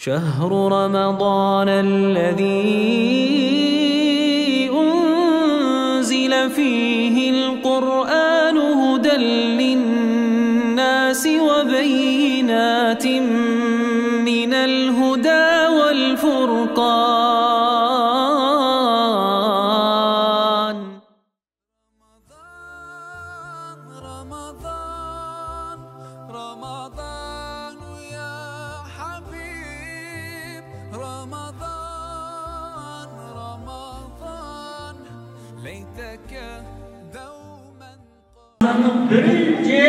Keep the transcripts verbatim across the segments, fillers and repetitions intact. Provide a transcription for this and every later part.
شهر رمضان الذي أنزل فيه القرآن هدى للناس وبينات من الهدى والفرقان. رمضان، رمضان، رمضان يا حبيب، رمضان، رمضان، ليتك دوما. رامىزاننىڭ بىرىنچى،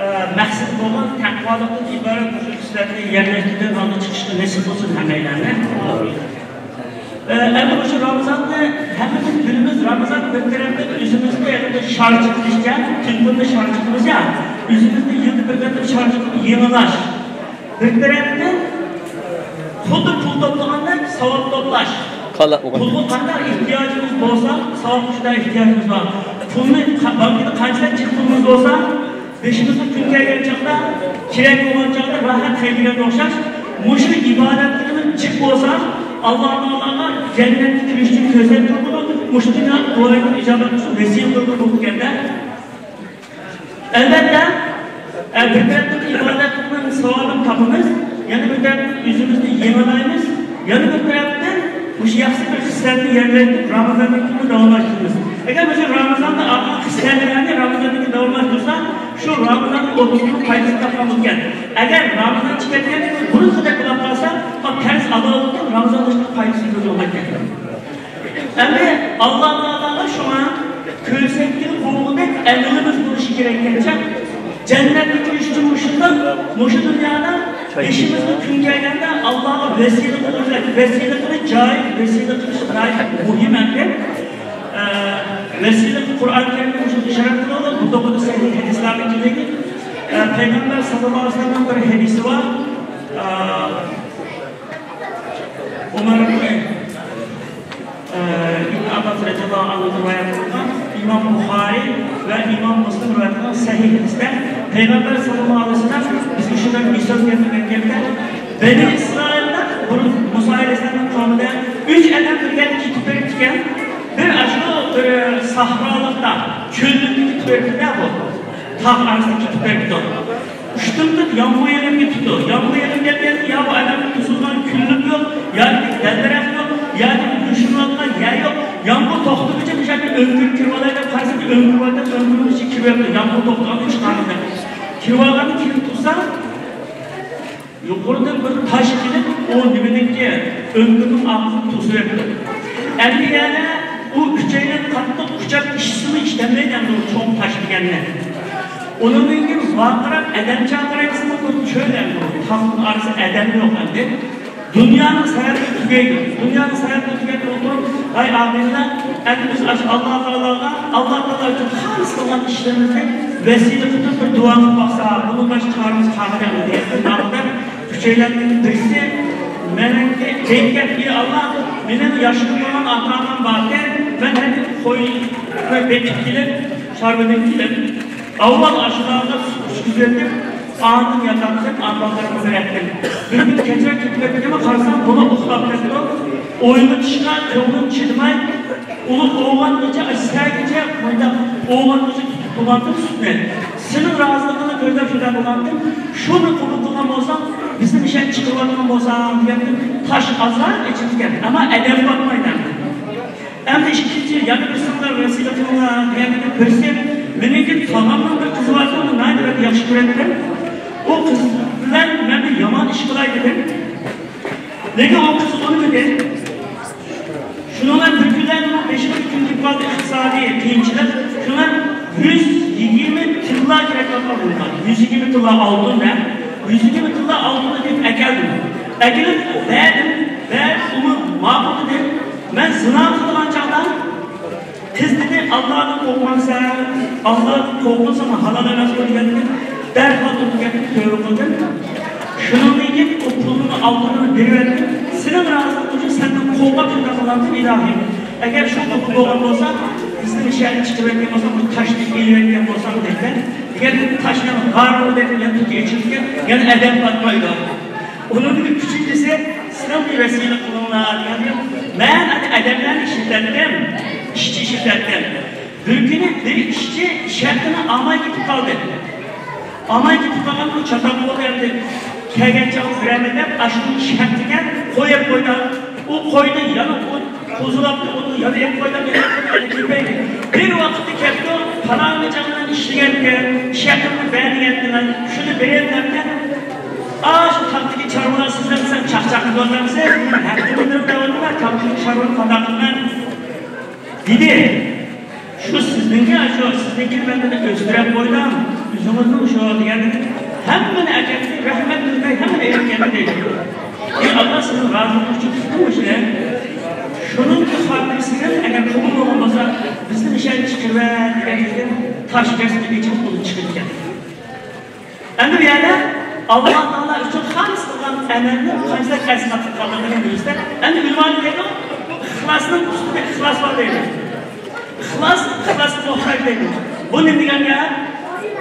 ئە، مەقسىتى بولغان تەقۋالىقتىن ئىبارەت مۇشۇ خىسلەتنى يەرلەشتۈرگەن ھالدا چىقىشقا نېسىپ بولسۇن ھەممەيلەننى. ئە، ئەمدى مۇشۇ رامىزاننى ھەممىمىز بىلىمىز، رامىزان بىر تەرەپتىن ئۆزىمىزنى ھېلىقى شارچە قىلىشچە، تۈن كۈندە شارچە قىلىمىز يا، ئۆزىمىزنى يىلدا بىر قېتىم شارچە قىلىپ يېڭىلاش. بىر تەرەپتىن خۇددى پۇل توپلىغاندەك ساۋاب توپلاش. قالا ئوغۇل. پۇلغا قانداق ئېھتىياجىمىز بولسا، ساۋابقا شۇنداق ئېھتىياجىمىز بار. پۇلنى قا-، بانكىدا قانچىلىك جىق پۇلىمىز بولسا، بېشىمىزغا كۈن كەلگەن چاغدا، كېرەك بولغان چاغدا راھەت خەجلىگەنگە ئوخشاش، مۇشۇ ئىبادەتلىرىمىز جىق بولسا، ئاللا تائالاغا جەننەتكە كىرىش ئۈچۈن كۆزەك تۇرىدۇ، مۇشۇ دۇنيا دۇئايىمىز ئىجابەت بولسۇن، ۋەسىيەت قىلىدۇ بۇ دېگەندە. ئەلۋەتتە، ئە، بىر تەرەپتىن ئىبادەتنىڭ ساۋابىنى تاپىمىز، يەنە بىر تەرەپتىن ئۆزىمىزنى يېڭىلايمىز، يەنە بىر تەرەپتىن مۇشۇ ياخشى بىر خىسلەتنى يەرلەيمىز، رامىزاندىن كېيىن داۋاملاشتۇرىمىز. ئەگەر مۇشۇ رامىزاندا ئالغان خىسلەتلەرنى رامىزاندىن كېيىن داۋاملاشتۇرسا، شۇ رامىزاننىڭ ئوتتۇز كۈنى پايدىسىنى تاپقان بولىدىكەن. ئەگەر رامىزان چىقىپ كەتكەندىن كېيىن بۇرۇنقىدەك قىلىپ قالسا، پەرز ئادا بولۇپ رامىزاندا ھېچقانداق پايدىسى يوق بولمايدىكەن. ئەمدى ئاللا تائالاغا شۇڭا كۆرسەتكىلى بولغۇدەك ئەمىلىمىز بولۇشى كېرەككەنچە، جەننەتكە كىرىش ئۈچۈن مۇشۇنداق، مۇشۇ دۇنيادا بېشىمىزغا كۈن كەلگەندە ئاللاغا ۋەسىلە قىلىش، ۋەسىلە قىلىش جايى، ۋەسىلە قىلىش ناھايىتى مۇھىم ئەمدى. ئە، ۋەسىلە قۇرئان كەرىمدە مۇشۇ ئىشارە قىلىۋاتىدۇ، بۇ توغرىدا سەھىھ ھەدىسلەرنى كېلىدۇ. ئە، پەيغەمبەر ساللاللاھۇ ئەلەيھى ۋەسەللەمنىڭ بىر ھەدىسى بار. ئە، ئۆمەر ئىبنى، ئە، ئىبن ئابباس رەزىياللاھۇ ئەنھۇدىن رىۋايەت قىلىنغان، ئىمام بۇخارىي ۋە ئىمام مۇسلىم رىۋايەت قىلغان سەھىھ ھەدىستە پەيغەمبەر ساللاللاھۇ ئەلەيھى ۋەسەللەم بىزگە شۇنداق مىسال كەلتۈرگەن گەپتە، بەنى ئىسرائىلدا بۇرۇن مۇسا ئەلەيھىسسالامنىڭ قەۋمىدە ئۈچ ئادەم بىرگە كېتىپ بېرىپتىكەن. بىر ئاشۇ بىر سەھرالىقتا، چۆللۈكتە كېتىپ بېرىپتىكەن بۇ. تاغ ئارىسىدا كېتىپ بېرىپتۇ. ئۇشتۇمتۇت يامغۇر يېغىپ كېتىپتۇ. يامغۇر يېغىپ كەتكەندە يا بۇ ئادەمنىڭ توسۇلغان كۈنلۈك يوق، ياكى دەل-دەرەخ يوق، ياكى يوشۇرۇنۇۋاتقان يەر يوق. يامغۇر توختىغۇچە مۇشۇ يەردە ئۆڭكۈر كىرىۋالاي دەپ قارىسا، ئۆڭكۈر بار دەپ ئۆڭكۈرنىڭ ئىچىگە كىرىۋەپتۇ. يامغۇر توختىغاندا چىقارمىدى. كىرىۋالغاندا كىرىپ تۇرسا، يۇقىرىدىن بىر تاش كېلىپ، ئۇ نېمىنىڭكى، ئۆڭكۈرنىڭ ئارقىسىنى توسۇۋەپتۇ. ئەمدى يەنە ئۇ ئۈچەيلەن قاتتىق قۇچاپ ئىچسىمۇ ئىچەلمەيدۇ ئەمدى ئۇ چوڭ تاش دېگەننى. ئۇنىڭدىن كېيىن ۋارقىراپ ئادەم چاقىرىۋەتسىمۇ بىر چۆل ئەمدى ئۇ. تاغنىڭ ئارىسى ئادەم يوق ئەمدى. دۇنيانىڭ سەۋەبى تۈگەيدۇ. دۇنيانىڭ سەۋەبى تۈگەپ ئولتۇرۇپ، ھەي ئامىنلار، ئەمدى بىز ئاشۇ ئاللا تائالاغا، ئاللا تائالا ئۈچۈن خالىس قىلغان ئىشلىرىمىزنى ۋەسىلە قىلىپ بىر دۇئا قىلىپ باقساق، بۇنىڭ باشقا چارىمىز قالمىدى دېگەن ئۈچەيلەننىڭ بىرسى مېنىڭكى دەيدىكەن، ئى ئاللا، مېنىڭ ياشىدىغان ئاتا-ئانام باركەن، مەن ھەدە قوي بېقىپ كېلىپ، شارۋىدىن كېلىپ، ئاۋۋال ئاشۇلارغا سۈت ئىچكۈزۈۋېتىپ، ئاندىن ياتاتتىم، ئاندىن بىر كۈن كەچرەك كېتىپ كەتتىمۇ، قارىسام، بۇلا ئۇخلاپ كەتتى. ئويغىتىشقا كۆڭلۈم چىدىماي، ئۇلا ئويغانغىچە، سەگىچە مۇنداق ئويغانغىچە تۇتۇپ تۇرغانتىم سۈتنى. سېنىڭ رازىلىقىڭنى كۆزلەپ شۇنداق قىلغانتىم. شۇنى قوبۇل قىلغان بولساڭ، بىزنى مۇشۇ يەردىن چىقىرىۋاتقان بولساڭ دېگەنتىم. تاش ئازراق ئېچىلىدىكەن، ئەمما ئادەم پاتمايدۇ. ئەمدى ئىككىنچى، يەنە بىرسىڭلار ۋەسىلە قىلىڭلار دېگەندىكىن، بىرسى، مېنىڭكى تاغامنىڭ بىر قىزى باركەن، ئۇنى ناھايىتى بەك ياخشى كۆرەتتىم. ئۇ قىز بىلەن مەن بىر يامان ئىش قىلاي دېدىم. لېكىن ئۇ قىز ئۇنىمىدى. شۇنىڭ بىلەن بىر كۈنلەردە بېشىمىزغا كۈن كېلىپ قالدى، ئىقتىسادىي قىيىنچىلىق. شۇڭا يۈز يىگىرمە تىللا كېرەك بولغان بولغان. يۈز يىگىرمە تىللا ئالتۇن دە، يۈز يىگىرمە تىللا ئالتۇننى تېپىپ ئەكەلدىم. ئەكېلىپ بەردىم، بەردىم، ئۇمۇ ماقۇل دېدى. مەن زىنا قىلىدىغان چاغدا قىز دېدى، ئاللادىن قورقمامسەن؟ ئاللادىن قورقمىساڭ ھالال ئەمەس بۇ دېگەندىن دەرھال ئۇنىڭ گېپىگە تۆۋە قىلدىم. شۇنىڭدىن كېيىن ئۇ پۇلنى ئالتۇننى بېرىۋەتتىم. سېنىڭ رازىلىقىڭ ئۈچۈن سەندىن قورقۇپ شۇنداق قىلاتتىم، ئىلاھىم. ئەگەر شۇ قىلىپ بولغان بولسا، بىزنى مۇشۇ يەردىن چىقىرىۋەتكەن بولساڭ، بۇ تاشنى ئېلىۋەتكەن بولساڭ دەيتتىم. دېگەندىن تاش يەنە غاررۇ دەپ يەنە تۈكى ئېچىلىدىكەن، يەنە ئادەم پاتمايدۇ. ئۇنىڭدىن ئۈچىنچىسى، سىلەر بىر ۋەسىيلىك قىلىڭلار دېگەندىن، مەن ئادەملەرنى ئىشلىتەتتىم، ئىشچى ئىشلىتەتتىم. بىر كۈنى بىر ئىشچى شەرتىنى ئالماي كېتىپ قالدى. ئالماي كېتىپ قالغان بۇ چاتاق بولدى ئەمدى. كەلگەن چاغدا بېرەرمەن دەپ، ئاشۇ ئىش ھەققىگە قويۇپ قويدى. ئۇ قويدى، يەنە ئۇ قوزغىلاپتۇ، ئۇنى يەنە ئېلىپ قويدى، يەنە ئېلىپ قويدى، يەنە كېلىپ بەردى. بىر ۋاقىتتا كەپتۇ، پالان جايدا ئىشلىگەنكەن، ئىش ھەققىمنى بەر دېگەنتىمەن، شۇنى بېرەي دەپتىمەن. ئاشۇ تاغدىكى چارۋىلار سىزدىن دېسەم، چاقچاق قىلىۋاتامسىز؟ مېنىڭ ھەققىمنى بېرىپ دەۋاتىمەن، تاغدىكى چارۋىنى قانداق قىلىمەن؟ دېدى. شۇ سىزنىڭكى، شۇ سىزنىڭكىنى مەن مانا ئۆستۈرۈپ قويدۇم. ئۆزىڭىزنىڭ شۇ دېگەن ھەممىنى ئەكەتتى، رەھمەت بىلدۈرمەي ھەممىنى ئېلىپ كەتتى دەيدۇ. ئى ئاللا، سىزنىڭ رازىلىقىڭىز ئۈچۈن تۇتتۇم شۇنى. شۇنىڭكى خاتىرىسىدىن ئەگەر قوبۇل بولغان بولسا، بىزنى مىشەدىن چىقىرىۋەر دېگەن سۆزدىن تاش گەزىتنى ئېچىپ ئۇنى چىقىرىدىكەن. ئەمدى بۇ يەردە ئاللا تائالا ئۈچۈن خالىس قىلغان ئەمەلنى قانچىلىك ئەسقاتقانلىقىنى بىلسە، ئەمدى ئۆلىمالار دەيدۇ، ئىخلاسنىڭ ئۈستىدە ئىخلاس بار دەيدۇ. ئىخلاس، ئىخلاسقا موھتاج دەيدۇ. بۇ نېمە دېگەن گەپ؟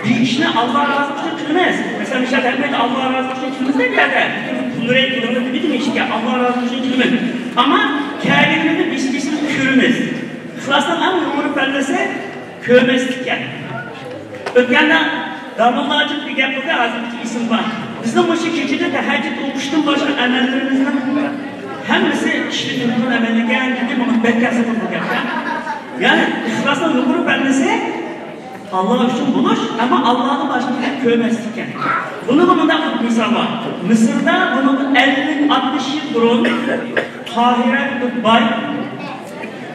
بىر ئىشنى ئاللا رازىلىقى ئۈچۈن قىلىمىز. مەسىلەن، مىشەل ھەممەيلى ئاللا رازىلىقى ئۈچۈن قىلىمىز دەپ بەردى. پۇل بېرەي دېگەنلىك دېمىدىم ھېچكىمگە، ئاللا رازىلىقى ئۈچۈن قىلىمىز. ئەمما كەلگىنىمىزنى بىز بىزنى كۆرىمىز. ئىخلاسنىڭ ئەڭ يۇقىرى پەللىسى كۆرمەسلىككەن. ئۆتكەندە داموللا ھاجىم بىر گەپ قىلدى، ھازىرغىچە ئېسىمدە بار. بىزنىڭ مۇشۇ كېچىدە تەھەججۇد ئوقۇشتىن باشقا ئەمەللىرىمىزنىڭ ھەممىسى ئىشقا تۈرتكىلىك ئەمەلكەن دېدى، ماڭا بەك تەسىر قىلدى گەپ. يەنى ئىخلاسنىڭ يۇقىرى پەللىسى ئاللا ئۈچۈن بولۇش، ئەمما ئاللانى باشقىلار كۆرمەسلىككەن. بۇنىڭغا مۇنداق مىسال بار. مىسىردا بۇنىڭدىن ئەللىك، ئاتمىش يىل بۇرۇن قاھىرە بىر باي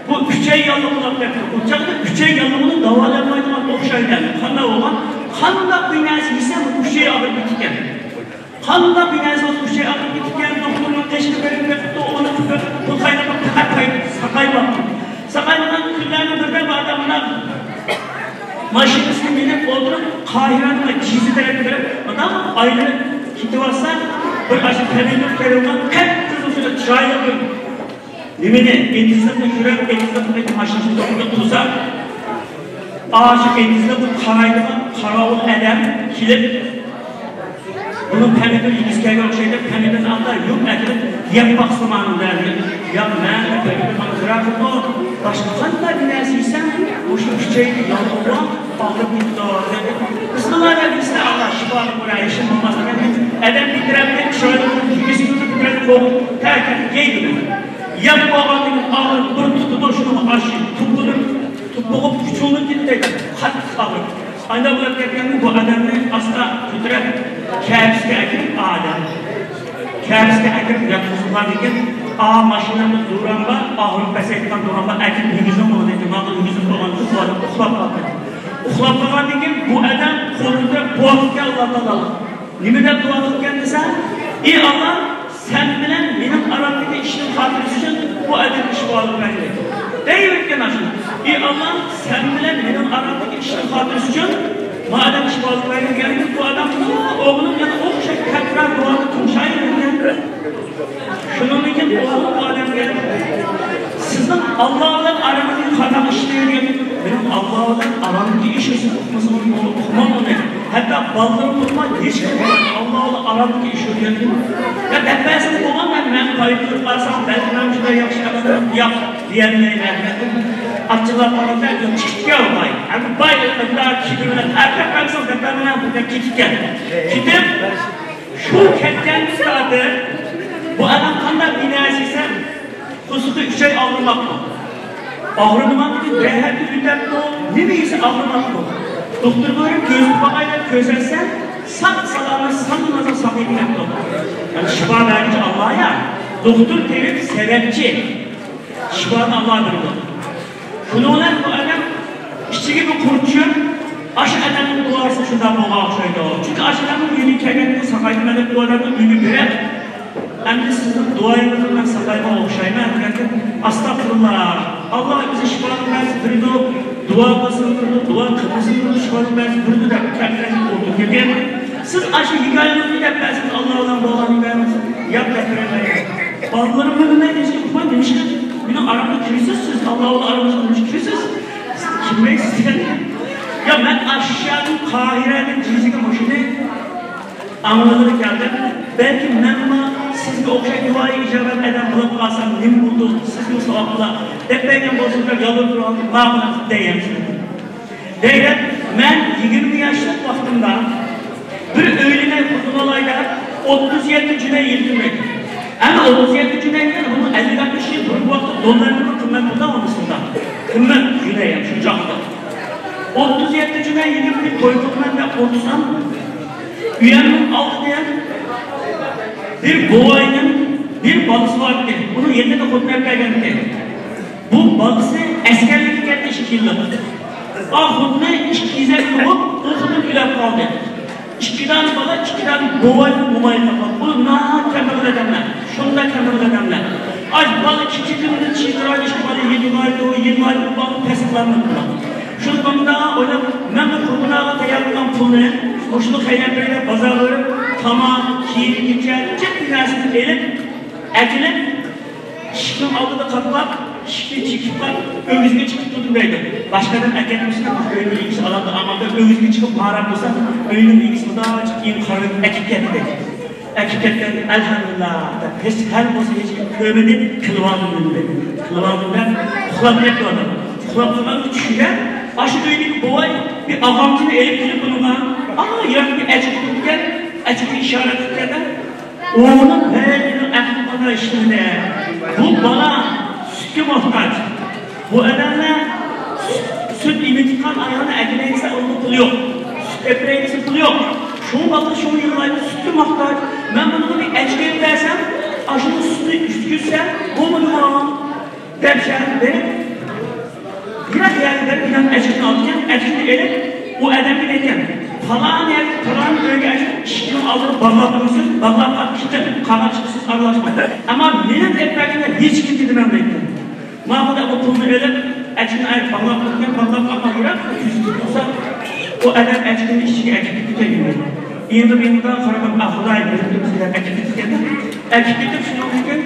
بۇ ئۈچەي ياللۇغى بولۇپ كەتتى. ئۇ چاغدا ئۈچەي ياللۇغىنى داۋالىيالمايدىغان ئوخشايدۇ. قانداق بولغان؟ قانداق بىر نەرسە يېسە ئۈچەي ئاغرىپ كېتىدىكەن. قانداق بىر نەرسە بولسا ئۈچەي ئاغرىپ كېتىدىكەن. دوختۇرنىڭ قېشىغا بېرىپ بېقىپتۇ، ئۇنى قىلىپ بېقىپتۇ، پۇل خەجلەپ پەقەت ساقايماپتۇ. ساقايمىغان كۈنلەرنىڭ بىرىدە بۇ ئادەم مانا ماشىنىسىنى مىنىپ ئولتۇرۇپ، قاھىرەنىڭ جىزا تەرەپكە بېرىپ، مۇنداق ئايلىنىپ كېتىۋاتسا، بىر ئاشۇ پەمىدۇر تېرىلغان قىپقىزىل سۈرەت چىرايلىق بىر نېمىنى، ئېتىزلىقنى يۈرۈپ، ئېتىزلىقنىڭ ماشىنىسىنى توختىتىپ تۇرسا، ئاشۇ ئېتىزلىقنى قارايدىغان قاراۋۇل ئادەم كېلىپ، بۇنىڭ پەمىدۇر يېگۈسى كەلگەن ئوخشايدۇ، پەمىدۇرنى ئالدى يۇم ئەكىلىپ يەپ باقسىمۇ دېدى. ياق، مەن پەمىدۇر ماڭا زىرا قىلىدۇ، باشقا قانداق بىر نەرسە يېسەم، مۇشۇ ئۈچەينى ياللۇغۇم ئاغرىپ كېتىدۇ دېدى. بىسمىللا دەپ يېسە، ئاللا شىپالىق بولار، ھېچنېمە بولماس دېگەن. ئادەم بىر تەرەپتىن چىرايلىق يېگۈسى كېلىپ، بىر تەرەپتىن قوغۇپ، تەكەت يەيدۇ. يەپ بولغاندىن كېيىن ئاغرىپ بىر تۇتىدۇ، شۇنىڭغا ئاشۇ تۇپقىنىپ، تۇپقۇغا پۇچۇلۇپ كېتىدۇ، قاتتىق ئاغرىپ. ئانداق بولۇپ كەتكەندىن بۇ ئادەمنى ئاستا كۆتۈرۈپ كەبىسىگە ئەكىرىپ، ئا ئادەم كەبىسىگە ئەكىرىپ ياتقۇزغاندىن كېيىن، ئا ماشىنامدا دورام بار، ئاغرىق پەسەيتىدىغان دورام بار، ئەكىرىپ يېگۈزۈڭ بۇنى دېدى. ماقۇل، يېگۈزۈپ بولغاندىن كېيىن بۇ ئادەم ئۇخلاپ قالدى. ئۇخلاپ قالغاندىن كېيىن بۇ ئادەم قولىنى كۆتۈرۈپ دۇئا قىلىدىكەن، ئاللا تائالاغا. نېمە دەپ دۇئا قىلىدىكەن دېسە، ئى ئاللا، سەن بىلەن مېنىڭ ئارامدىكى ئىشنىڭ خاتىرىسى ئۈچۈن بۇ ئادەمگە شىپالىق بەرگىن دەيۋەتكەن ئاشۇ. ئى ئاللا، سەن بىلەن مېنىڭ ئارامدىكى ئىشنىڭ خاتىرىسى ئۈچۈن بۇ ئادەمگە شىپالىق بەرگىن دېگەندىن بۇ ئادەم ئوغلۇم يەنە ئوخشاش تەكرار دۇئانى تۇنجايدىكەن. شۇنىڭدىن كېيىن ئوغلۇم ئادەمگە، سىزنىڭ ئاللا بىلەن ئارىڭىزدىكى قانداق ئىش دېگەن، مېنىڭ ئاللا بىلەن ئارامدىكى ئىشنى سىز ئۇقمىسىڭىز بولىدۇ، ئۇقماڭ ئۇنى. ھەتتا بالىلىرىمغىمۇ ھېچكىم ئاللا بىلەن ئارامدىكى ئىش ئۆگەندىم. يا دەپ بەرسىڭىز بولغان، مەن، مەن قايتۇرۇپ بارسام، بەلكى مەن شۇنداق ياخشى ئادەم ياق دېيەلمەيمەن. ئاچچىقلاپ قالغاندا، يا چىقىپتىكەن ئۇ باي. ھەم باي ئۆزلەر كېتىۋېرىدۇ. ئەركەك بەرسەڭ دەپ بەرمەڭ، بۇ كېتىپكەن. كېتىپ، شۇ كەتكەندىن تارتىپ بۇ ئادەم قانداق بىناسى دېسەم، قورسىقى ئۈچەي ئاغرىماپتۇ. ئاغرىماپتۇ، بىر ھەپتە ئۆتەپتۇ، نېمە يېسە ئاغرىماپتۇ. دوختۇر بېرىپ كۆزىتىپ باقاي دەپ كۆرسەتسەم، ساق سالامەت سانىمازا ساقىيىپ كەپتۇ. يەنى شىپا بەرگۈچى ئاللا يا، دوختۇر تېۋىپ سەۋەبچى. شىپانى ئاللا بېرىدۇ. شۇنىڭ بىلەن بۇ ئادەم ئىچىگە بىر قۇر چۈشۈپ، ئاشۇ ئادەمنىڭ دۇئاسى شۇنداق بولغان ئوخشايدۇ. چۈنكى ئاشۇ ئادەمنىڭ ئۆيىگە كەلگەندىن كېيىن ساقايدىم دەپ بۇ ئادەمنىڭ ئۆيىگە بېرىپ، ئەمدى سىزنىڭ دۇئايىڭىز بىلەن ساقايغان ئوخشايمەن دېگەندىن، ئاستاغپىرۇللا، ئاللا ئۆزى شىپانى بەرسە بېرىدۇ، دۇئا قىلسىمۇ بېرىدۇ، دۇئا قىلمىسىمۇ بېرىدۇ، شىپانى بەرسە بېرىدۇ دەپ كەپلەشىپ ئولتۇرۇپ كەتكەن. سىز ئاشۇ ھېكايىڭىزنى دەپ بەرسىڭىز، ئاللا بىلەن بولغان ھېكايىڭىز ياق دەپ بېرەلمەيمەن. بالىلىرىمنى بىلمەي نېمىشقا ئۇقماي، نېمىشقا مېنىڭ ئارامغا كىرىسىز سىز، ئاللا بىلەن ئارامغا نېمىشقا كىرىسىز؟ سىز كىرمەيسىز دېگەن. يا مەن ئاشۇ شەھەردىن، قاھىرەدىن جىزىگە مۇشۇنى ئاڭلىغىلى كەلدىم. بەلكى مەنمۇ ئوخشاش دۇئائى ئىجابەت ئادەم بولۇپ قالسام نېمە بولدى، سىزمۇ ساۋاب قىلا دەپ بەرگەن بولسىڭىز، يالۋۇرۇپ تۇرغان ماقۇل دەيمىز. دەيدۇ، مەن يىگىرمە ياشلىق ۋاقتىمدا بىر ئۆيلىنەي، قۇرۇنالاي دەپ ئوتتۇز يەتتە جۈنەي يىلتىملىك. ئەمما ئوتتۇز يەتتە جۈنەي يىل، بۇنىڭ ئەللىك ئاتمىش يىل بۇرۇنقى ۋاقىتتا دوللارنىڭ قىممەت پۇلى ئالمىسىدا. قىممەت جۈنەي شۇ چاغدا. ئوتتۇز يەتتە جۈنەي يىلتىملىك توي قىلىمەن دەپ قورقسام، ئۆيەمنىڭ ئالدىدا بىر بوۋاينىڭ بىر بالىسى بار ئىكەن. ئۇنىڭ يېنىدا خوتۇن ئەپ بەرگەن ئىكەن. بۇ بالىسى ئەسكەرلىككە كەتتى ئىككى يىللىق. ئا، خوتۇنى ئىككى يېزەك تۇغۇپ، ئۇ خوتۇن ئۆلۈپ قالدى. ئىككى دانە بالا، ئىككى دانە بوۋاي، موماي قالغان. بۇ ناھايىتى كەمبەغەل ئادەملەر. شۇنداق كەمبەغەل ئادەملەر. ئاش بالا كىچىكىمدىن چىقىرار، ئىككى بالا يىغلايدۇ، يىغلايدۇ، بۇ بالا پەس قىلالمايدۇ. شۇنى مۇنداق ئويلاپ، مەن بۇ قۇربانغا تەييارلىغان پۇلنى مۇشۇنى خەيرلەپ بېرىپ، بازارغا بېرىپ، تاماق، كىيىم-كېچەك، جىق نەرسىنى ئېلىپ، ئەكېلىپ، ئىشىكنىڭ ئالدىدا قاپلاپ، ئىشىكنى چېكىپ قاپ، ئۆگزىگە چىقىپ تۇردۇم دەيدۇ. باشقا ئادەم ئەكەتمىسىلا، ئۆينىڭ ئىگىسى ئالامدا ئاماندا ئۆگزىگە چىقىپ ماراپ تۇرسا، ئۆينىڭ ئىگىسى مۇنداق چىقىپ كېيىن قارىۋېتىپ ئەكىپ كەتتى دەيدۇ. ئەكىپ كەتكەن، ئەلھەمدۇلىللا دەپ، ھېچ، ھەل بولسا ھېچ كىم كۆرمىدى، قىلىۋالدىم دېدى. قىلىۋالدىم دەپ ئۇخلاپ كەتتى ئادەم. ئۇخلاپ قالغان چۈشىدە ئاشۇ ئۆيدىكى بوۋاي بىر ئاغامنى ئېلىپ كېلىپ بۇنىڭغا، ئا، يىراقتىكى ئەچكە تۇرىدىكەن، ئەچكىگە ئىشارە قىلىپ كەتتى. ئۇنىڭ ھەيۋىتىنىڭ ئەقلى قانداق ئىشلىدى؟ بۇ بالا سۈتكە موھتاج. بۇ ئادەملەر سۈت، سۈت ئېمىتىدىغان ئايالنى ئەكېلەيسە، ئۇنىڭ پۇلى يوق. سۈت ئەپىرەيدىسە پۇلى يوق. شۇڭا بالا شۇڭا يىغلايدۇ، سۈتكە موھتاج. مەن بۇنىڭغا بىر ئەچكە ئېلىپ بەرسەم، ئاشۇنىڭ سۈتىنى ئىچكۈزسە بولمىدىمۇ؟ دەپ شەرت بېرىپ، يىراق يەرگە بېرىپ، ئىناق ئەچكىنى ئالىدىكەن، ئەچكىنى ئېلىپ، ئۇ ئادەمگە دەيدىكەن، پالان يەرگە، پالان ئۆيگە ئەچكىنى ئىشىكنىڭ ئالدىغا باغلاپ قويىسىز، باغلاپ قويۇپ كېتىڭ، قالغان ئىشقا سىز ئارىلاشماڭ. ئەمما مېنىڭ دەپ بەرگەندە ھېچكىمگە دېمەڭ دەيدىكەن. ماقۇل دەپ ئۇ پۇلنى ئېلىپ، ئەچكىنى ئايرىپ باغلاپ قويدۇم، باغلاپ قويغان يىراق تۈزۈپ تۇرسا، ئۇ ئادەم ئەچكىنى ئىشىكىگە ئەكىپ كېتىدىكەن. ئېڭىپ ئېڭىپلا قارىغان، ئاھ خۇدايىم، بىر كۈن سىلەر ئەكىپ كېتىدىكەن. ئەكىپ كېتىپ، شۇنىڭدىن كېيىن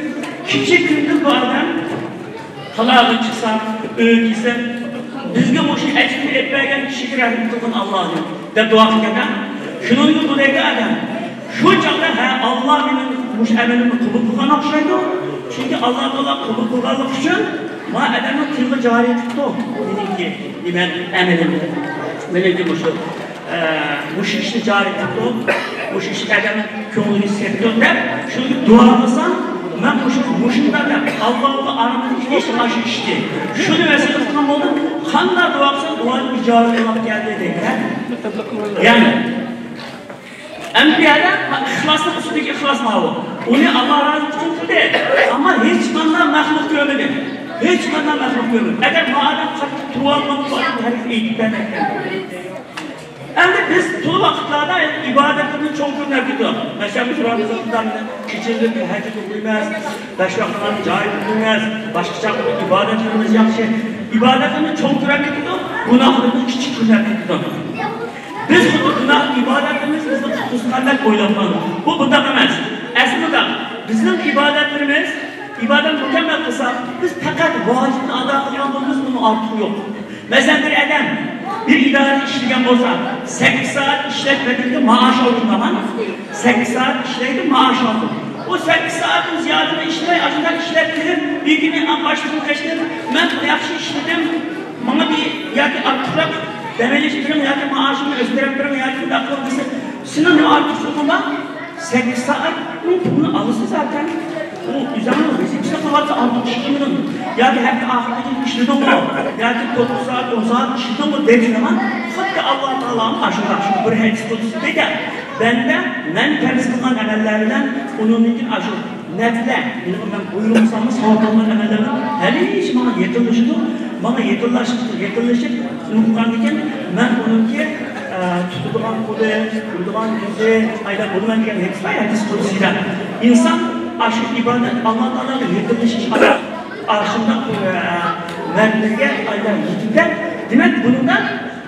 كېچە كۈندۈز بۇ ئادەم تالاغا چىقسا، ئۆيگە كىرسە، بىزگە مۇشۇ ئەجىرنى ئېلىپ بەرگەن كىشىگە رەھمەت قىلغىن ئاللاھىم دەپ دۇئا قىلغاندا، شۇنىڭدىن بۇ دەيدۇ ئادەم، شۇ چاغدا، ھە، ئاللا مېنىڭ مۇشۇ ئەمىلىمنى قوبۇل قىلغان ئوخشايدۇ. چۈنكى ئاللا تائالا قوبۇل قىلغانلىقى ئۈچۈن ما ئادەمنىڭ تىلىغا جارى قىپتۇ مېنىڭكى، نېمە، ئەمىلىمنى. مېنىڭكى مۇشۇ، ئە، مۇشۇ ئىشنى جارى قىپتۇ، مۇشۇ ئىش ئادەمنىڭ كۆڭلىگە سىڭىپتۇ دەپ، شۇنى دۇئا قىلسام، مەن مۇشۇ، مۇشۇنداق دەپ، ئاللاھقا ئارىمىزدىكى ئىش ئاشۇ ئىشتى. شۇنى ۋەسىيەت قىلغان بولدۇم. قانداق دۇئا قىلسام، دۇئا ئىجابەت بولۇپ كەلدى دەيدۇ. يەنى، ئەمدى بۇ يەردە ئىخلاسنىڭ ئۈستىدىكى ئىخلاس ماۋۇ. ئۇنى ئاللا رازى ئۈچۈن قىلدى. ئەمما ھېچقانداق مەخلۇق كۆرمىدى. ھېچقانداق مەخلۇق كۆرمىدى. ئەگەر ما ئادەم قاتتىق تۇرۇۋالمىغان بولسا، ھەرگىز ئېيتىپ بەرمەيتتى. ئەمدى بىز تول ۋاقىتلاردا ئىبادەتلىرىمىز چوڭ كۆرۈنۈپ كېتىدۇ. مەسىلەن، بىز رامىزاندا كېچىلىرى تەھەججۇد ئوقۇيمىز، بەش ۋاقىت نامازنى جايىدا قىلىمىز، باشقا چاغدا ئىبادەتلىرىمىز ياخشى. ئىبادەتلىرىمىز چوڭ كۆرۈنۈپ كېتىدۇ، گۇناھلىرىمىز كىچىك كۆرۈنۈپ كېتىدۇ. بىز خۇددى گۇناھ ئىبادەتلىرىمىز بىزنى قۇتقۇزغاندەك ئويلاپ قالىمىز. بۇ بۇنداق ئەمەس. ئەسلىدە بىزنىڭ ئىبادەتلىرىمىز، ئىبادەت مۇكەممەل قىلساق، بىز پەقەت ۋاجىپنى ئادا قىلغان بولىمىز، ئۇنىڭ ئارتۇقى يوق. مەسىلەن، بىر ئادەم بىر ئىدارىدە ئىشلىگەن بولسا، سەككىز سائەت ئىشلەش بەدىلىگە مائاش ئالىدۇ، تامام. سەككىز سائەت ئىشلەيدۇ، مائاش ئالىدۇ. ئۇ سەككىز سائەتتىن زىيادىنى ئىشلىمەي، ئاشۇنداق ئىشلەپ كېلىپ، بىر كۈنى باشتىن قەشتىن، مەن ياخشى ئىشلىدىم، ماڭا بىر ياكى ئارتۇقراق دەم ئېلىش بېرىڭ ياكى مائاشىمنى ئۆستۈرۈپ بېرىڭ ياكى بۇنداق قىلىڭ دېسە، سېنىڭ نېمە ئارتۇقچىلىقىڭ بار؟ سەككىز سائەتنىڭ پۇلىنى ئالىسىز زاتەن. ئۇ ئۆزۈڭنىڭ ۋەزىپىسىنى قىلىۋاتسا ئارتۇق ئىش قىلمىدىڭ. ياكى ھەپتە ئاخىرىدا ئىشلىدىڭمۇ؟ ياكى توققۇز سائەت، ئون سائەت ئىشلىدىڭمۇ دەپ سورىغان. خۇددى ئاللا تائالانىڭ ئاشۇنداق، شۇ بىر ھەدىس قۇدسىدە، بەندە مەن پەرز قىلغان ئەمەللەر بىلەن ئۇنىڭدىن كېيىن ئاشۇ نەپلە، يەنى مەن بۇيرۇقساممۇ ساۋاب قىلغان ئەمەللەرنىڭ ھەمىشە ماڭا يېقىنلىشىدۇ، ماڭا يېقىنلاش-، يېقىنلىشىپ نۇققاندىكىن مەن ئۇنىڭكى، ئە، تۇتىدىغان قولى، كۆرىدىغان كۆزى، ئايلاپ بولىمەن دېگەن ھەدىس بار، ھەدىس قۇدسىدا. ئىنسان ئاشۇ ئىبادەت، ئاللا تائالاغا يېقىنلىشىش ئارقىلىق ئاشۇنداق، ئە، مەرتىۋىگە ئايلاپ يېتىدۇ. دېمەك، بۇنىڭدا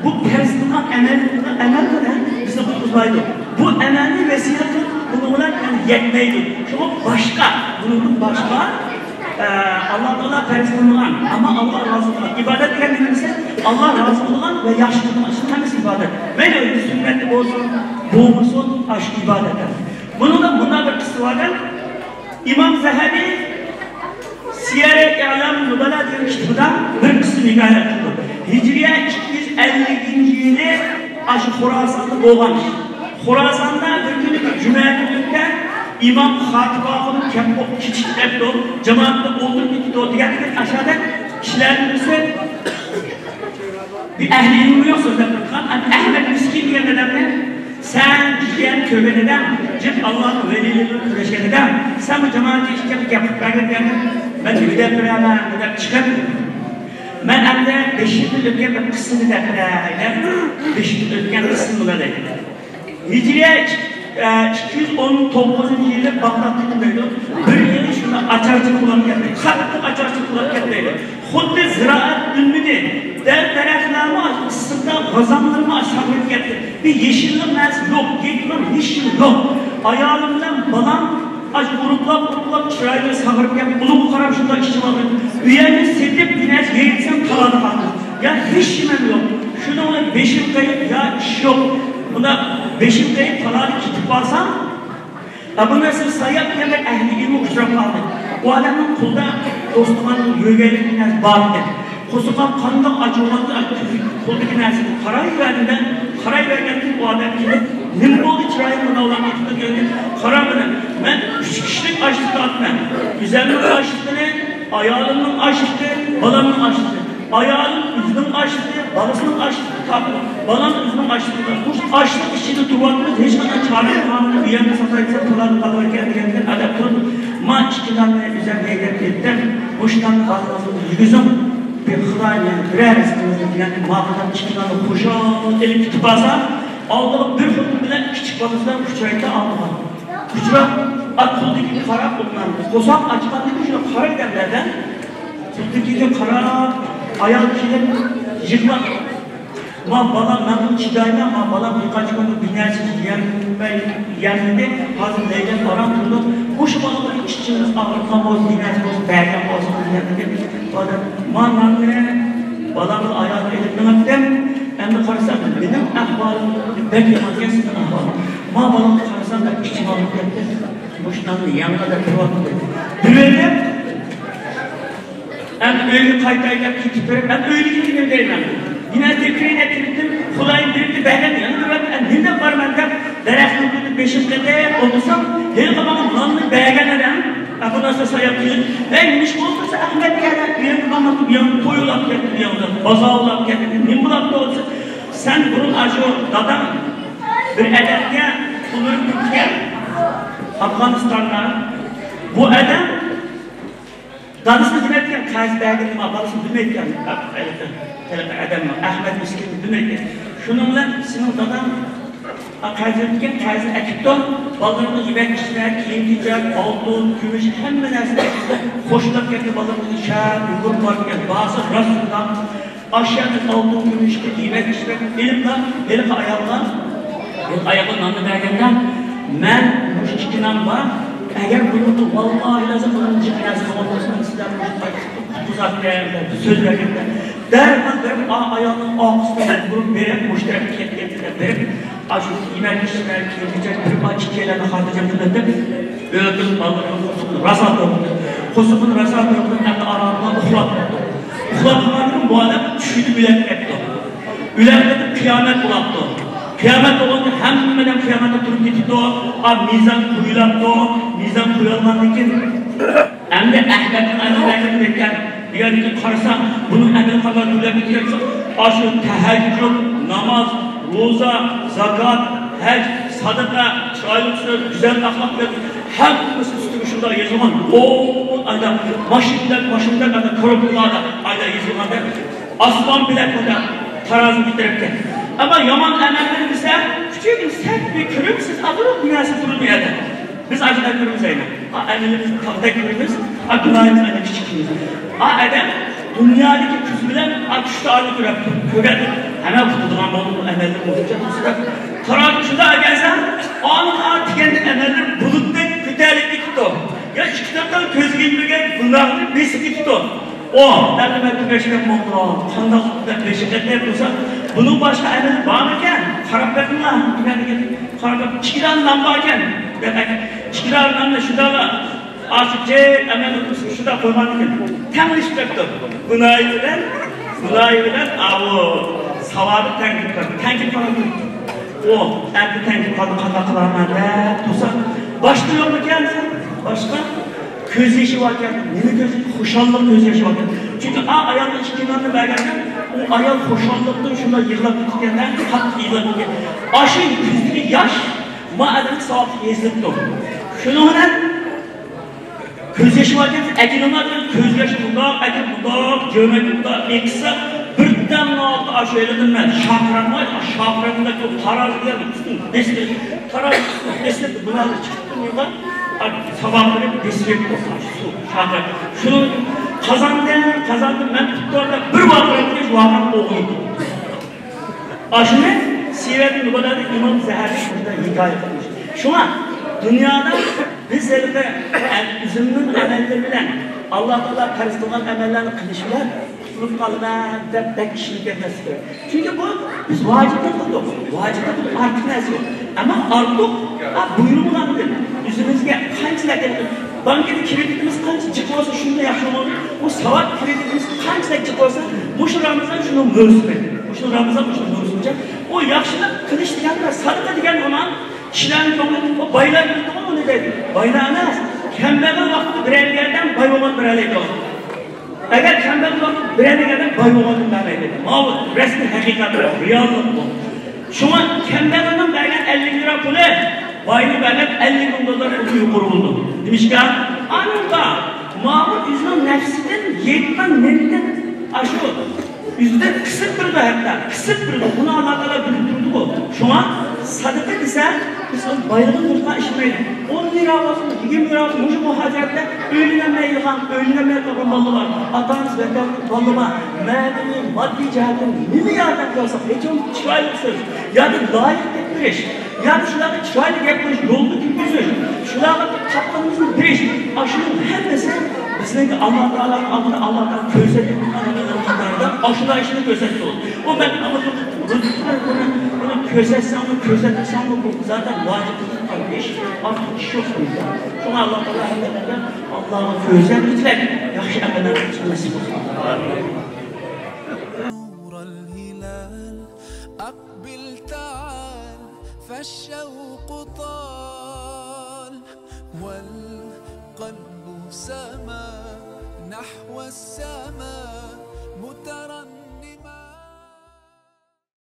بۇ پەرز قىلغان ئەمەل، ئەمەل بىلەن بىزنى قۇتقۇزمايدۇ. بۇ ئەمەلنى ۋەسىلە قىلىپ، بۇنىڭ بىلەن يەنى يەتمەيدۇ. شۇڭا باشقا، بۇنىڭدىن باشقا، ئە، ئاللا تائالا پەرز قىلمىغان، ئەمما ئاللا رازى قىلغان. ئىبادەت دېگەن نېمە دېسە، ئاللا رازى قىلغان ۋە ياخشى كۆرىدىغان ئىشنىڭ ھەممىسى ئىبادەت. مەيلى ئۆزى سۈننەتتە بولسۇن، بولمىسۇن، ئاشۇ ئىبادەت. بۇنىڭدا مۇنداق بىر قىسسە بار. ئىمام زەھەبى سىيەرە ئەلامىن نۇبەلا دېگەن كىتابىدا بىر قىسسىنى ھېكايە قىلىدۇ. ھىجرىيە ئىككى يۈز ئەللىكىنچى يىلى ئاشۇ خوراساندا بولغان ئىش. خوراساندا بىر كۈنى بىر جۈمە كۈنى ئۆتكەن، ئىمام خاتىپ ئاخۇنۇم كەپ-، كېچىكىپ كەپتۇ، جامائەتتە ئولتۇرۇپ كېتىپتۇ دېگەندىكىن، ئاشۇ ئادەم كىشىلەرنى بىرسى بىر ئەھلى ئىلمى يوق سۆزلەپ تۇرغان، ئەھمەد مىسكىن دېگەن ئادەمنى، سەن جىگەن كۆرگەن ئادەم، جىق ئاللانىڭ ۋەلىيلىرى بىلەن كۆرۈشكەن ئادەم، سەن بۇ جامائەتكە ئىككى گەپ قىلىپ بەرگەن دېگەندىن، مەن نېمە دەپ بېرەمەن دەپ چىقىپ، مەن ئەمدى بېشىمدىن ئۆتكەن بىر قىسسىنى دەپ بېرەي دەپ، بېشىمدىن ئۆتكەن قىسسىنى بىلەي. ھىجرىيە ئىككى يۈز ئون توققۇزىنچى يىلى باغدادتىكى دەيدۇ، بىر يىلى شۇنداق ئاچارچىلىق بولۇپ كەتتى، قاتتىق ئاچارچىلىق بولۇپ كەتتى دەيدۇ. خۇددى زىرائەت ئۈنمىدى، دەل دەرەخلەرمۇ ئىسسىقتا، غازاڭلىرىمۇ ساغىرىپ كەتتى. بىر يېشىللىق نەرسە يوق، گېپىمۇ ھېچنېمە يوق. ئايالىم بىلەن بالام ئاشۇ ئۇرۇقلاپ، ئۇرۇقلاپ چىرايلىرى ساغىرىپ كەتتى. ئۇنىڭغا قاراپ شۇنداق ئىچىم ئاغرىدى. ئۆيەرنى سېتىپ، بىر نەرسە يەيدىسەم تالادا قالدى. يا ھېچنېمەم يوق. شۇنىڭ بىلەن بېشىم قېيىپ، يا ئىش يوق. بۇنداق بېشىم قېيىپ، تالادا كېتىپ قالسام، ئەبۇ نەسىر ساياپ دېگەن بىر ئەھلى ئىلمىگە ئۇچراپ قالدى. ئۇ ئادەمنىڭ قولىدا دوستۇمنىڭ يۆگەيلىك بىر نەرسە بار ئىكەن. قورسىقىم قانداق ئاچ بولغاندا، قولدىكى نەرسىگە قارايۋەردىم. قارايۋەرگەندىن كېيىن ئۇ ئادەم كېلىپ، نېمە بولدى، چىرايىڭ مۇنداق ئويناپ كېتىپ كەتكەن؟ قارا مانا، مەن ئۈچ كىشىلىك ئاشلىق تارتىمەن. ئۆزۈمنىڭ ئاشلىقىنى، ئايالىمنىڭ ئاشلىقى، بالامنىڭ ئاشلىقى. ئايالىم ئۆزىنىڭ ئاشلىقى، بالىسىنىڭ ئاشلىقىنى تارتىدۇ. بالام ئۆزىنىڭ ئاشلىقىنى تارتىدۇ. بۇ ئاشلىق ئىچىدە تۇرۇۋاتىمىز، ھېچقانداق چارە قىلمايمىز. ئۇ يەردە ساتايتسام، تالانتاپ قالىدىكەن دېگەندىن ئادەم تۇرۇپ، ما ئىككى ناننى ئۆزۈم ھەيدەپ كەتتىم. مۇشۇ ناننى بالىڭىزغا يېگۈزۈڭ. بىر خۇدايىم بىرەر رىزقىڭىزنى دېگەندىن، ما قىلغان ئىككى ناننى خۇشال ئېلىپ كېتىپ بارسا، ئالدىغا بىر خۇددى بىلەن كىچىك بالىسى بىلەن ئۇچرايتتى ئالدىغا. ئۇچراپ، ئات پۇلدىكىنى قاراپ ئولتۇرامدۇ. قورساق ئاچقاندىن كېيىن شۇنداق قارا ئىدىم بەزەن. پۇلدىكىگە قاراپ، ئايال كېلىپ يىغلاپ، ما بالام، مەن بۇنى چىدايمەن، ما بالام بىر قانچە كۈندىن بىر نەرسە يېمەي، يەمىدى، ھازىر لەيلەپ ئاران تۇرىدۇ. مۇشۇ بالىغا بىر ئىچىڭىز ئاغرىتقان بولسا، بىر نەرسە بولسا بەرگەن بولسىڭىز دېگەندىكىن، ئۇ ئادەم، ما ناننى بالامنىڭ ئاياغىغا ئېلىپ مېڭىپتىم. ئەمدى قارىسام، مېنىڭ ئەھۋالىم بەك يامانكەن سىزنىڭ ئەھۋالىڭىز. ما بالامنى قارىسام، بەك ئىچىم ئاغرىپ كەتتى. مۇشۇ ناننى يەڭلا دەپ تۇرۇۋاتىمەن. بىر ئۆيدە ئەمدى ئۆيگە قايتاي دەپ كېتىپ بېرىپ، ئەمدى ئۆيدىكىگە نېمە دەيمەن؟ يەنە تېكىرىنى كىرىتتىم، خۇدايىم بېرىپتۇ، بەرگەن يەنە بېرىۋەتتى، ئەمدى نېمە دەپ بارىمەن دەپ، دەرەخنىڭ تۈۋىدە بېشىمنى قېتىپ ئولتۇرسام، ھېلىقى ماڭا ناننى بەرگەن ئادەم ئەبۇ نەسىر ساياپ كېلىپ، ھەي، نېمە ئىش بولۇپ تۇرسا ئەخمەت دېگەن ئادەم بۇ يەرگە ماڭماپتۇ، بۇ يەرگە توي ئۇلاپ كەتتى، بۇ يەرگە بازار ئۇلاپ كەتتى، نېمە بولاپتۇ دېسە، سەن بۇرۇن ئاشۇ داداڭ بىر ئادەمگە پۇل بېرىپ كەتكەن ئافغانىستاندا، بۇ ئادەم دادىسىنى بىلمەيدىكەن، قەرز بەرگىنىنى ما بالىسىنى بىلمەيدىكەن، ھېلىقى، ھېلىقى ئادەمنىڭ، ئەخمەت مىسكىننى بىلمەيدىكەن. شۇنىڭ بىلەن سېنىڭ داداڭ قەرز بېرىپتىكەن، قەرزىنى ئەكىپتۇ، بالىلىرىمغا يېمەك-ئىچمەك، كىيىم-كېچەك، ئالتۇن، كۈمۈش، ھەممە نەرسىنى ئەكىپتۇ. خوشلاپ كەتتى، بالىلىرىمىزنى شەھەرگە يۈگۈرۈپ بارىدىكەن. بارسا راست شۇنداق. ئاشۇ يەردىن ئالتۇن كۈمۈشكە يېمەك ئىچمەك ئېلىپلا، ھېلىقى ئايالغا، ھېلىقى ئايالغا ناننى بەرگەندە، مەن مۇشۇ ئىككى نان بار، ئەگەر بۇنىڭدا ۋاللاھى لازىم بۇنىڭدىن جىق نەرسە بولغان بولسا، مەن سىلەرنى مۇشۇ قايتىپ قۇتقۇزاتتىم دەپ سۆز بەرگەندە، دەرھال بېرىپ، ئا-، ئايالنىڭ ئارقىسىدىن بۇرۇپ بېرىپ، مۇشۇ تەرەپكە كەتكەن بېرىپ، ئاشۇ يېمەك ئىچمەك، كىيىم-كېچەك، بىر پارچە ئىككىيلەننى خاتىرجەم قىلىۋېتىپ، ئۆلتۈرۈپ بالىلىرىنى قورسىقىنى راسا توقۇتتى. قورسىقىنى راسا توقۇتۇپ، ئەمدى ئارام ئۇخلاپ كەتتى. ئۇخلاپ قالغاندىن بۇ ئادەم چۈشىدە ئۆلۈپ كەتتى. ئۆلۈپ كېتىپ قىيامەت بولاپتۇ. قىيامەت بولغاندا ھەممە ئادەم قىيامەتتە تۇرۇپ كېتىپتۇ. ئا، مىزان قويۇلاپتۇ. مىزان قويۇلغاندىن كېيىن ئەمدى ئەخمەتنىڭ ئەمەللىرىنى دېگەن، دېگەندىن كېيىن قارىسا، بۇنىڭ ئەمەلى قانداق تۆلەپ كېتىۋاتسا، ئاشۇ تەھەججۇد، ناماز، روزا، زاكات، ھەج، ساداقە، چىرايلىق سۆز، گۈزەل ئەخلاق بىلەن ھەممىسى ئۈستىگە شۇنداق يېزىلغان. ئوۋ، ئايدا ماشىنىدەك، ماشىنىدەك، ئايدا كوروپكىلاردا، ئايدا يېزىلغاندەك. ئاسمان بىلەن مۇنداق تارازىنى كۆتۈرۈپتۇ. ئەمما يامان ئەمەللىرى دېسە، كۈچۈكىنى سەت بىر كۆرۈپ، سىز ئازراق دۇنياسى تۇرۇپ بۇ يەردە. بىز ئاشۇنداق كۆرىمىز ئەينەن. ئا، ئەمىلىمىزنى تاغدەك كۆرىمىز، ئا، گۇناھىمىز ئەنە كىچىك كۆرىمىز. ئا، ئادەم دۇنيادىكى كۆز بىلەن، ئا، چۈشتە ئاينى كۆرۈپ، كۆرگەن، ئەنە قۇتۇلىدىغان بولدى، بۇ ئەمەلدىن بولغۇچە تۇرسا دەپ. قاراڭ، شۇنداق ئەكەلسە، ئانىڭ ئا دېگەندە ئەمەللىرى بۇلۇتتەك كۆتەرىلىپ كېتىپتۇ. يا ئىككى تاپتان كۆزگە ئىلمىگەن گۇناھنى بېسىپ كېتىپتۇ. ئوھ، ئەمدى مەن تۈگەشكەن بولدۇم. قانداق دەپ بېشى قېتىپ تۇرسا، بۇنىڭ باشقا ئەمىلى بارمىكەن؟ قاراپ بېقىڭلار، تۈگەن دېگەن. قاراپ، ئىككىلا نان باركەن. دېمەك، ئىككىلا ناننى شۇنداقلا ئاشۇ جىق ئەمەل شۇنداق قويغاندىكىن تەڭلىشىپ كەپتۇ. گۇناھى بىلەن، گۇناھى بىلەن ئاۋۇ ساۋابى تەڭ كېلىپ قالدى. تەڭ كېلىپ قالدى. ئۇ ئەمدى تەڭ كېلىپ قالدى، قانداق قىلارمەن دەپ تۇرسا، باشقا يوقمىكەن؟ باشقا كۆز يېشى باركەن. نېمە كۆز يېشى؟ خۇشاللىق كۆز يېشى باركەن. چۈنكى ئا ئايالنىڭ ئىككى ناننى بەرگەندە، ئۇ ئايال خۇشاللىقتىن شۇنداق يىغلاپ كېتىدىكەن، قاتتىق يىغلاپ كېتىدىكەن. ئاشۇ كۆزدىكى ياش ما ئەدەمگە ساۋابلىق يېزىلىپتۇ. شۇنىڭ بىلەن كۆز يېشى باركەن، ئەكېلىڭلار دېگەن كۆز ياشى مۇنداق، ئەكېلىپ مۇنداق، جۆمەك مۇنداق ئېقىتسا، بىردەملا ئالدى ئاشۇ يەردىن مەن شاقىرام، شاقىرامدا قارا دېگەن ئۈستۈن دەسلەپ، قارا ئۈستۈن دەسلەپ بۇلارنى چىقىپتۇ يولغا، ساۋابلىرى دەسلەپ سۇ شاقىرام. شۇنى قازاندىم، قازاندىم، مەن ئۇتتۇردا بىر ۋاقىت كەچ ۋاقىت ئوغۇل. ئاشۇنى سىيرەتۇن نۇبەلادا ئىمام زەھەبى شۇنداق ھېكايە قىلمىش. شۇڭا دۇنيادا بىز ھېلىقى ئۈزۈمنىڭ ئەمەللىرى بىلەن ئاللا تائالا پەرز قىلغان ئەمەللەرنى قىلىش بىلەن قۇتۇلۇپ قالىمەن دەپ بەك ئىشىنىپ كەتمەسلىك كېرەك. چۈنكى بۇ بىز ۋاجىپنى قىلدۇق. ۋاجىپنى قىلدۇق، ئارتۇق نەرسە يوق. ئەمما ئارتۇق، ھە، بۇيرۇلغاندىن ئۆزىمىزگە قانچىلىك بانكىدا كرېدىتىمىز قانچە جىق بولسا، شۇنچە ياخشى بولىدۇ. بۇ ساۋاب كرېدىتىمىز قانچىلىك جىق بولسا، مۇشۇ رامىزان شۇنىڭ مۆسۈمى. مۇشۇ رامىزان شۇنىڭ مۆسۈمى. ئۇ ياخشىلىق قىلىش دېگەن ۋە سادىقە دېگەن ھامان كىشىلەرنىڭ كۆڭلىدە، ئۇ بايلار بىلىدىغۇ ئۇنى دەيدۇ. بايلار ئەمەس، كەمبەغەل ۋاقتىدا بىرەر يەردىن باي بولغان بىرەر ئەگەر كەمبەغەل بولسا، بىرەر ئادەم باي بولغاندىن بەرمەيدۇ. ماۋۇ رەسمىي ھەقىقەت، رېئاللىق بۇ. شۇڭا كەمبەغەلنىڭ بەرگەن ئەللىك لىرا پۇلى باينىڭ بەرگەن ئەللىك مىڭ دوللار پۇلى يۇقىرى بولىدۇ. نېمىشقا؟ ئانىڭغا ماۋۇ ئۆزىنىڭ نەپسىدىن يەتكەن نېمىدىن ئاشۇ ئۆزىدىن قىسىپ بېرىدۇ، ھەتتا قىسىپ بېرىدۇ. بۇنى ئاللا تائالا بىلىپ تۇرىدۇ. شۇڭا سادىقە دېسە، بىز ئۇنىڭ بايلىقىنى ئۇنتۇشقا ئىشلىمەيلى. ئون لىرا بولسۇن، يىگىرمە لىرا بولسۇن، مۇشۇ مۇھاجىرەتتە ئۆيلىنەلمەي يۈرگەن، ئۆيلىنەلمەي قالغان بالىلار بار. ئاتا-ئانىسى ۋەپات قىلغان بالىلار بار. مەنىۋى، ماددىي جەھەتتىن نېمە ياردەم قىلساق، ھېچ بولمىسا چىرايلىق سۆز ياكى لايىق گەپ بېرىش ياكى شۇلارغا چىرايلىق گەپ قىلىش، يولغا كىرگۈزۈش، شۇلارغا تاپقىنىمىزنى بېرىش، ئاشۇنىڭ ھەممىسى بىزنىڭكى ئاللا تائالانىڭ ئالدىدا ئاللا تائالا كۆرسەتكەن قاتارىدا ئاشۇنداق ئىشنى كۆرسەتتى. ئۇ مەن ئاڭلىدىم. بۇنى، بۇنى كۆرسەتسەڭمۇ، كۆرسەتمىسەڭمۇ، بۇ زادى ۋاجىپ قىلىدىغان ئىش، ئارتۇق ئىش يوق بۇندا. شۇڭا ئاللا تائالا ھەممىمىزگە ئاللاغا كۆرسەتكۈچىلەر ياخشى ئەمەللەرنى قىلىشقا نېسىپ قىلسۇن. نور الهلال، أقبل تعال، فالشوق طال، والقلب سما نحو السماء مترددا.